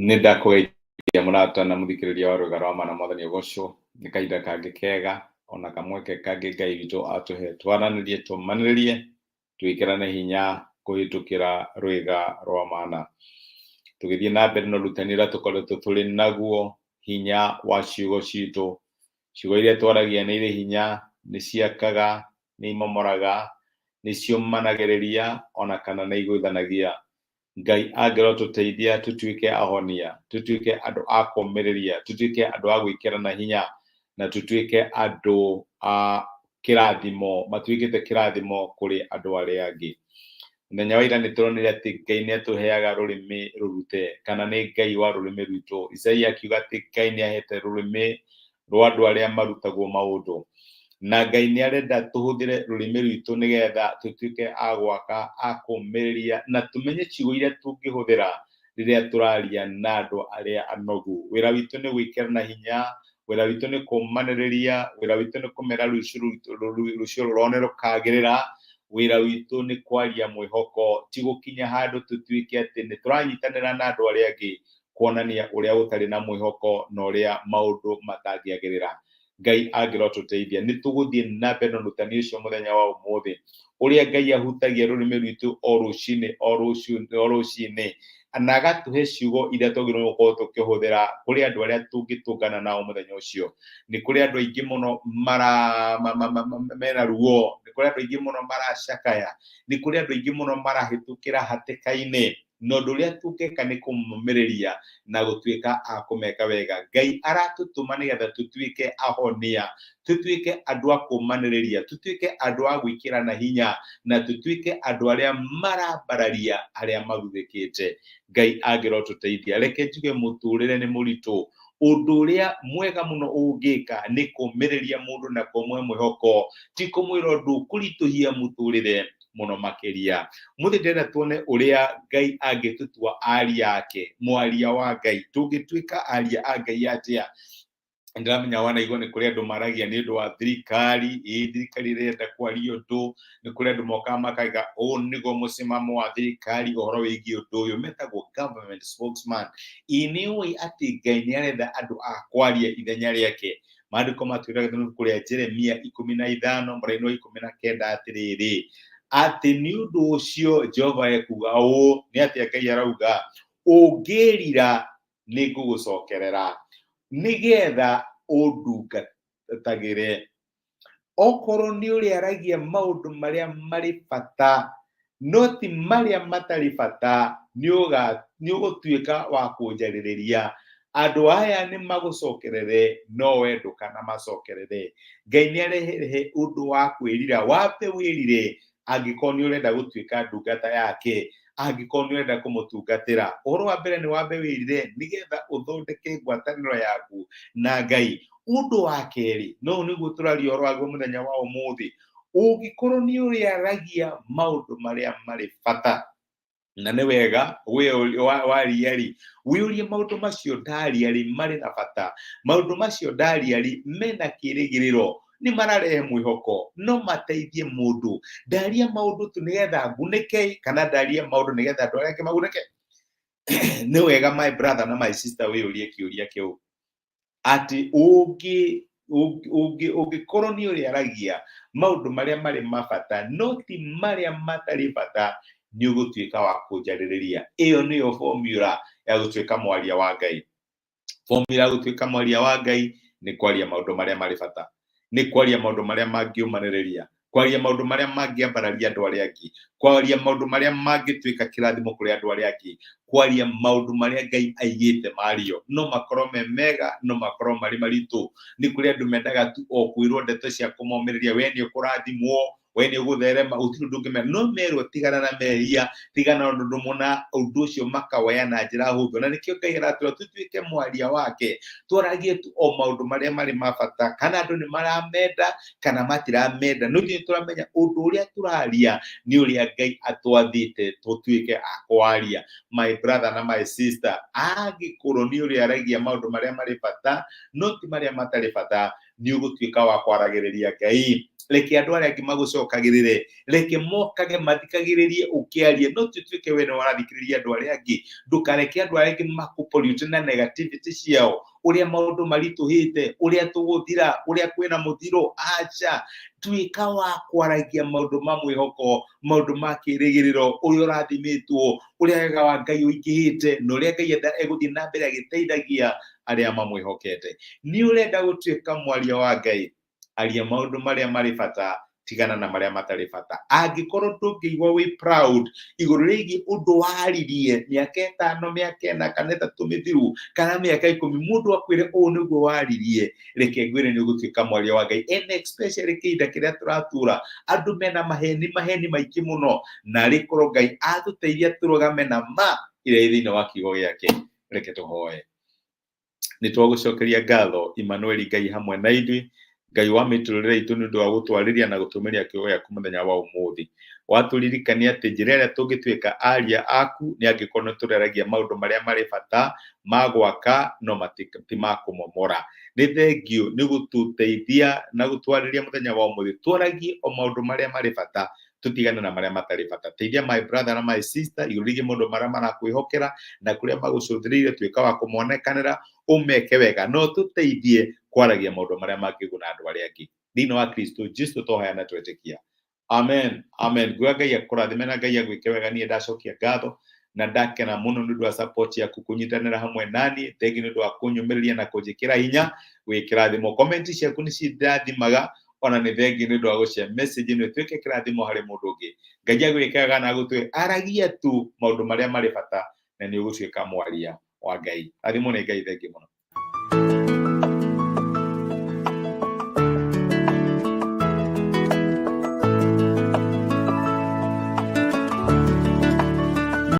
Nĩ ndakũgeithia mũrata na mũthikĩrĩria wa rwĩga rwa mana mwathani ũgocwo nĩ kahinda kangĩ kega ona kamweke kangĩ Ngai witũ atũhe twaranĩrie tũmanĩrĩrie twĩkĩrane hinya kũhĩtũkĩra rwĩga rwa mana. Tũgĩthiĩ na mbere na ũrutani ũrĩa tũkoretwo tũrĩ naguo, hinya wa ciugo citũ. Ciugo iria twaragia nĩ irĩ hinya, nĩ ciakaga, nĩ imomoraga, nĩ ciũmanagĩrĩria ona kana nĩ igũithanagia. Ngai angĩrotũteithia tũtuĩke ahonia, tũtuĩke andũ a kũũmĩrĩria, tũtuĩke andũ a gwĩkĩrana hinya, na tũtuĩke andũ a kĩrathimo, matuĩkĩte kĩrathimo kũrĩ andũ arĩa angĩ. Mũthenya wa ira nĩ tũronire atĩ Ngai nĩ atũheaga rũrĩmĩ rũrute, kana nĩ Ngai wa rũrĩmĩ rwitũ. Isaia akiuga atĩ Ngai nĩ ahete rũrĩmĩ rwa andũ arĩa marutagwo maũndũ. Na Ngai nĩ arenda tũhũthĩre rũrĩmĩ rwitũ nĩgetha tũtuĩke a gwaka, a kũũmĩrĩria, na tũmenye ciugo iria tũngĩhũthĩra rĩrĩa tũraria na andũ arĩa anogu. Wĩra witũ nĩ gwĩkĩrana hinya, wĩra witũ nĩ kũũmanĩrĩria, wĩra witũ nĩ kũmera rũciũ rũciũ rũrone rũkagĩrĩra, wĩra witũ nĩ kwaria mwĩhoko, ti gũkinya handũ tũtuĩke atĩ nĩ tũranyitanĩra na andũ arĩa angĩ kuonania ũrĩa gũtarĩ na mwĩhoko na ũrĩa maũndũ matangĩagĩrĩra. Ngai angĩrotũteithia nĩ tũgũthiĩ na mbere na ũrutani ũcio mũthenya wa ũmũthĩ, ũrĩa Ngai ahutagia rũrĩmĩ rwitũ o rũcinĩ o rũcinĩ o rũcinĩ, na agatũhe ciugo iria twagĩrĩirwo gũkorwo tũkĩhũthĩra kũrĩ andũ arĩa tũngĩtũngana nao mũthenya ũcio. Nĩ kũrĩ andũ aingĩ mũno mara mena ruo, nĩ kũrĩ andũ aingĩ mũno maracakaya, nĩ kũrĩ andũ aingĩ mũno marahĩtũkĩra hatĩka-inĩ, na ũndũ ũrĩa tũngĩka nĩ kũmomĩrĩria na gũtuĩka a kũmeka wega. Ngai aratũtũma nĩgetha tũtuĩke ahonia, tũtuĩke andũ a kũmanĩrĩria, tũtuĩke andũ a gwĩkĩrana hinya, na tũtuĩke andũ arĩa marambararia arĩa mathuthĩkĩte. Ngai angĩrotũteithia. Reke njuge mũtũrĩre nĩ mũritũ. Ũndũ ũrĩa mwega mũno ũngĩka nĩ kũmĩrĩria mũndũ na kũmũhe mwĩhoko, ti kũmwĩra ũndũ ũkũritũhia mũtũrĩre mũno makĩria. Mũthĩ ndĩrenda tuone ũrĩa Ngai angĩtũtua aria ake, mwaria wa Ngai. Tũngĩtuĩka aria a Ngai atĩa? Ndĩramenya wanaigua nĩ kũrĩ andũ maragia nĩ ũndũ wa thirikari, ĩ thirikari ĩrenda kwaria ũndũ, nĩ kũrĩ andũ mokaga makaiga ũũ nĩguo mũsimamo wa thirikari ũhoro wĩgiĩ ũndũ ũyũ, metagwo government spokesman. Ĩ nĩ ũĩ atĩ Ngai nĩ arenda andũ a kwaria ithenya rĩake? Maandĩko matwĩraga thĩinĩ wa ibuku rĩa Jeremia 15 mũraini wa 19 atĩrĩrĩ, atĩ nĩ ũndũ ũcio Jehova ekuga ũũ, nĩ atĩa Ngai arauga? Ũngĩĩrira nĩ ngũgũcokerera, nĩgetha ũndungatagĩre. Okorwo nĩ ũrĩaragia maũndũ marĩa marĩ bata, no ti marĩa matarĩ bata, nĩ ũgũtuĩka wa kũnjarĩrĩria. Andũ aya nĩ magũcokerere, no we ndũkanamacokerere. Ngai nĩ arehe ũndũ wa kwĩrira, wambe wĩrire angĩkorwo nĩ ũrenda gũtuĩka ndungata yake, angĩkorwo nĩ ũrenda kũmũtungatĩra. Ũhoro wa mbere nĩ wambe wĩrire nĩgetha ũthondeke ngwatanĩro yaku na Ngai. Ũndũ wa kerĩ, no nĩguo tũraria ũhoro waguo mũthenya wa ũmũthĩ, ũngĩkorwo nĩ ũrĩaragia maũndũ marĩa marĩ bata, na nĩ wega waria rĩ, wĩyũrie maũndũ macio ndaria rĩ marĩ na bata, maũndũ macio ndaria rĩ mena kĩrĩgĩrĩro, nĩ mararehe mwĩhoko, no mateithie mũndũ. Ndaria maũndũ tu nĩgetha ngunĩke kana ndaria maũndũ nĩgetha andũ arĩa angĩ magunĩke? Nĩ wega my brother na my sister wĩyũrie kĩũria kĩu, atĩ ũngĩkorwo nĩ ũrĩaragia maũndũ marĩa marĩ ma bata no ti marĩa matarĩ bata, nĩ ũgũtuĩka wa kũnjarĩrĩria. Ĩyo nĩyo formula ya gũtuĩka mwaria wa Ngai. Formula ya gũtuĩka mwaria wa Ngai nĩ kwaria maũndũ marĩa marĩ bata, nĩ kwaria maũndũ marĩa mangĩũmanĩrĩria, kwaria maũndũ marĩa mangĩambararia andũ arĩa angĩ, kwaria maũndũ marĩa mangĩtuĩka kĩrathimo kũrĩ andũ arĩa angĩ, kwaria maũndũ marĩa Ngai aigĩte mario, no makorwo me mega, no makorwo marĩ maritũ. Nĩ kũrĩ andũ mendaga tu o kwĩrwo ndeto cia kũmomĩrĩria, we nĩ ũkũrathimwo, we nĩ ũgũtherema, gũtirĩ ũndũ ũngĩmera. No merwo tigana na mehia, tigana na ũndũ mũna, ũndũ ũcio makawoya na njĩra hũthũ. Na nĩkĩo Ngai aratwĩra tũtuĩke mwaria wake, twaragie tu o maũndũ marĩa marĩ ma bata, kana andũ nĩ maramenda kana matiramenda, no ithuĩ tũramenya ũndũ ũrĩa tũraria nĩ ũrĩa Ngai atwathĩte tũtuĩke a kwaria. My brother na my sister, angĩkorwo nĩ ũrĩaragia maũndũ marĩa marĩ bata no ti marĩa matarĩ bata, Nĩ ũgũtuĩka wa kwaragĩrĩria Ngai. Reke andũ arĩa angĩ magũcokagĩrĩre, reke mokage mathikagĩrĩrie ũkĩaria, no tũtuĩke we nĩ warathikĩrĩria andũ arĩa angĩ. Ndũkareke andũ arĩa angĩ makũpollute na negativity ciao, ũrĩa maũndũ maritũhĩte, ũrĩa tũgũthira, ũrĩa kwĩna mũthiro. Aca, tuĩka wa kwaragia maũndũ ma mwĩhoko, maũndũ ma kĩĩrĩgĩrĩro, ũrĩa ũrathimĩtwo, ũrĩa wega wa Ngai ũingĩhĩte, na ũrĩa Ngai enda egũthiĩ na mbere agĩteithagia arĩa mamwĩhokete. Nĩ ũrenda gũtuĩka mwaria wa Ngai, aria maũndũ marĩa marĩ bata, tigana na marĩa matarĩ bata. Angĩkorwo ndũngĩigua wĩ proud igũrũ rĩgiĩ ũndũ waririe mĩaka 5, mĩaka 4 kana 3 mĩthiru, kana mĩaka 10, mũndũ akwĩre ũũ nĩguo waririe, reke ngwĩre nĩ ũgũtuĩka mwaria wa Ngai. And especially kĩhinda kĩrĩa tũratũra, andũ mena maheni, maheni maingĩ mũno, na rĩkorwo Ngai atũteithia tũrũgame na ma ĩrĩa ĩ thĩinĩ wa kiugo gĩake. Reke tũhoe. Nĩ twagũcokeria ngatho, Emmanuel, Ngai hamwe na ithuĩ, Ngai wa mĩtũrĩre itũ, nĩ ũndũ wa gũtwarĩria na gũtũmĩria kiugo gĩaku mũthenya wa ũmũthĩ. Watũririkania atĩ njĩra ĩrĩa tũngĩtuĩka aria aku nĩ angĩkorwo nĩ tũreragia maũndũ marĩa marĩ bata ma gwaka, no ti ma kũmomora. Nĩ thengio nĩ gũtũteithia na gũtwarĩria mũthenya wa ũmũthĩ twaragie o maũndũ marĩa marĩ bata, tũtigane na marĩa matarĩ bata. Teithia my brother na my sister igũrũ rĩgiĩ maũndũ marĩa marakwĩhokera na kũrĩa magũcũthĩrĩirie, tuĩka wa kũmonekanĩra, ũmeke wega, no tũteithie kwaragia maũndũ marĩa mangĩguna andũ arĩa angĩ. Thĩinĩ wa Kristo Jesu twahoya na twetĩkia, amen, amen. Nguga Ngai akũrathime na Ngai agwĩke wega. Niĩ ndacokia ngatho na ndakena mũno nĩ ũndũ wa support yaku kũnyitanĩra hamwe nani. Thengi nĩ ũndũ wa kũnyũmĩrĩria na kũnjĩkĩra hinya gwĩkĩra thimũ. Comment ciaku nĩ cindathimaga, ona nĩ thengi nĩ ũndũ wa gũshare message ĩno ĩtuĩke kĩrathimo harĩ mũndũ ũngĩ. Ngai agwĩke wega na agũtue. Aragia tu maũndũ marĩa marĩ bata na nĩ ũgũtuĩka mwaria wa Ngai. Rathimwo nĩ Ngai. Thengi mũno.